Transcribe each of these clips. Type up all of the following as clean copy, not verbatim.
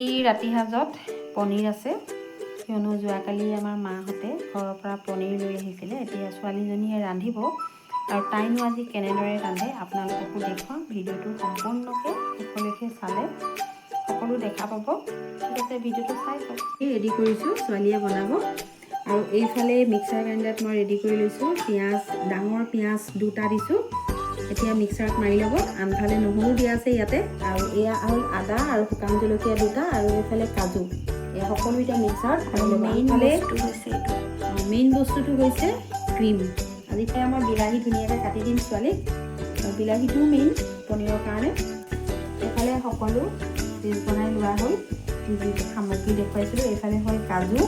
এই ৰাতি সাজত পনীৰ আছে, কিয়নো যোৱাকালি আমাৰ মাহঁতে ঘৰৰ পৰা পনীৰ লৈ আহিছিলে। এতিয়া ছোৱালীজনীয়ে ৰান্ধিব আৰু তাইনো আজি কেনেদৰে ৰান্ধে আপোনালোককো দেখুৱাম। ভিডিঅ'টো সম্পূৰ্ণকৈ শেষলৈকে চালে সকলো দেখা পাব। ঠিক আছে, ভিডিঅ'টো চাই চাওক। ৰেডি কৰিছোঁ, ছোৱালীয়ে বনাব। আৰু এইফালে মিক্সাৰ গ্ৰাইণ্ডাৰত মই ৰেডি কৰি লৈছোঁ পিঁয়াজ, ডাঙৰ পিঁয়াজ দুটা দিছোঁ। এতিয়া মিক্সাৰত মাৰি ল'ব। আনফালে নহৰু দিয়া আছে ইয়াতে। আৰু এয়া হ'ল আদা আৰু শুকান জলকীয়া দুটা আৰু এইফালে কাজু। এয়া সকলো এতিয়া মিক্সাৰত আৰু মাৰি ল'ব। মেইন আনফালে বস্তু হৈছে এইটো। মেইন বস্তুটো হৈছে ক্ৰীম। আজি মই বিলাহী ধুনীয়াকৈ কাটি দিম ছোৱালীক আৰু বিলাহীটোও মেইন পনীৰৰ কাৰণে। এইফালে সকলো পেষ্ট বনাই লোৱা হ'ল, যি যি সামগ্ৰী দেখুৱাইছিলোঁ। এইফালে হ'ল কাজু,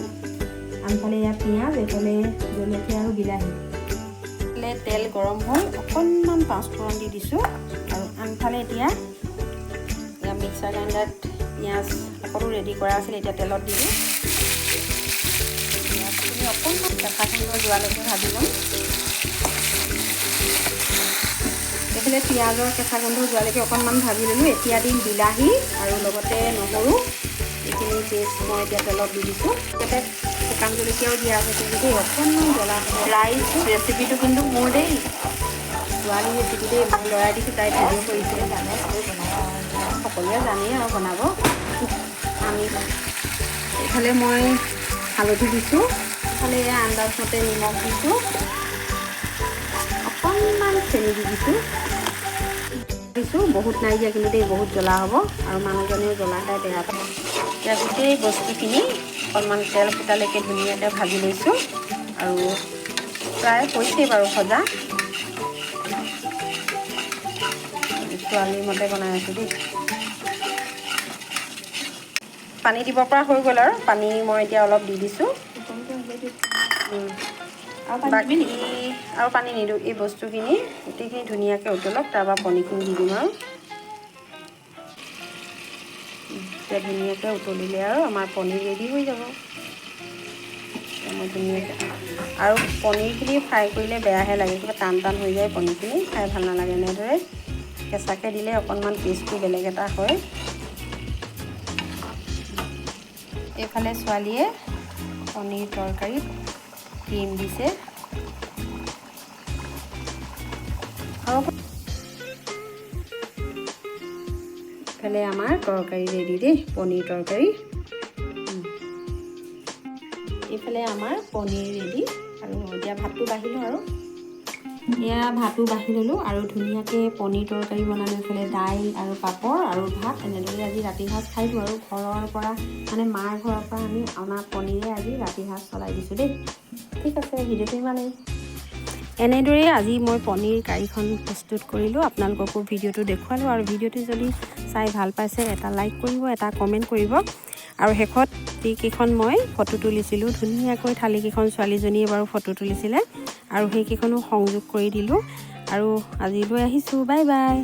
আনফালে এয়া পিঁয়াজ, এইফালে জলকীয়া আৰু বিলাহী। এইফালে তেল গৰম হ'ল, অকণমান পাঁচফোৰণ দি দিছোঁ। আৰু আনফালে এতিয়া এয়া মিক্সাৰ গ্ৰাইণ্ডাৰত পিঁয়াজ সকলো ৰেডি কৰা আছিল, এতিয়া তেলত দিলোঁ। পিঁয়াজখিনি অকণমান কেঁচা গোন্ধ যোৱালৈকে ভাজি ল'ম। এইফালে পিঁয়াজৰ কেঁচা গোন্ধ যোৱালৈকে অকণমান ভাজি ল'লোঁ। এতিয়া দিম বিলাহী আৰু লগতে নহৰু। এইখিনি পেষ্ট মই এতিয়া তেলত দি দিছোঁ। ইয়াতে শুকান জলকীয়াও দিয়া আছে কিন্তু দেই, অকণমান জ্বলা হ'ব। ৰাইজ, ৰেচিপিটো কিন্তু মোৰ দেই। ছোৱালী ৰেচিপি দেই, মই লৰাই দিছোঁ, তাই ভিডিঅ' কৰিছে। জানে, চবেই বনাব। সকলোৱে জানেই আৰু বনাব। আমি এইফালে মই হালধি দিছোঁ, এইফালে এয়া আন্দাজমতে নিমখ দিছোঁ, অকণমান চেনি দি দিছোঁ। দিছোঁ, বহুত নাই দিয়া কিন্তু দেই, বহুত জ্বলা হ'ব আৰু মানুহজনেও জ্বলা খাই বেয়া পায়। এতিয়া গোটেই বস্তুখিনি অকণমান তেল ফুটালৈকে ধুনীয়াকৈ ভাজি লৈছোঁ আৰু প্ৰায় হৈছেই বাৰু ভজা। ছোৱালীৰ মতে বনাই আছোঁ দেই। পানী দিব পৰা হৈ গ'ল আৰু পানী মই এতিয়া অলপ দি দিছোঁ। আৰু পানী দিবি বাকী নেকি? আৰু পানী নিদিওঁ। এই বস্তুখিনি গোটেইখিনি ধুনীয়াকৈ উতলক, তাৰপৰা পনীৰখিনি দি দিম। আৰু এতিয়া ধুনীয়াকৈ উতলিলে আৰু আমাৰ পনীৰ ৰেডি হৈ যাব। এতিয়া মই ধুনীয়াকৈ আৰু পনীৰখিনি ফ্ৰাই কৰিলে বেয়াহে লাগে, কিবা টান টান হৈ যায় পনীৰখিনি, খাই ভাল নালাগে। এনেদৰে কেঁচাকৈ দিলে অকণমান টেষ্টটো বেলেগ এটা হয়। এইফালে ছোৱালীয়ে পনীৰ তৰকাৰীত ক্ৰীম দিছে। আৰু এইফালে আমাৰ তৰকাৰী ৰেডি দেই, পনীৰ তৰকাৰী। এইফালে আমাৰ পনীৰ ৰেডি আৰু এতিয়া ভাতটো বাঢ়িলোঁ আৰু এয়া ভাতো বাঢ়ি ল'লোঁ আৰু ধুনীয়াকৈ পনীৰ তৰকাৰী বনালোঁ। এইফালে দাইল আৰু পাপৰ আৰু ভাত। এনেদৰে আজি ৰাতি সাঁজ খাই দিওঁ আৰু ঘৰৰ পৰা, মানে মাৰ ঘৰৰ পৰা আমি অনা পনীৰে আজি ৰাতি সাঁজ চলাই দিছোঁ দেই। ঠিক আছে, ভিডিঅ'টো ইমানেই। এনেদৰেই আজি মই পনীৰ কাৰীখন প্ৰস্তুত কৰিলোঁ, আপোনালোককো ভিডিঅ'টো দেখুৱালোঁ। আৰু ভিডিঅ'টো যদি চাই ভাল পাইছে, এটা লাইক কৰিব, এটা কমেণ্ট কৰিব। আৰু শেষত যিকেইখন মই ফটো তুলিছিলোঁ ধুনীয়াকৈ থালিকেইখন, ছোৱালীজনীয়ে বাৰু ফটো তুলিছিলে আৰু সেইকেইখনো সংযোগ কৰি দিলোঁ। আৰু আজিলৈ আহিছোঁ, বাই বাই।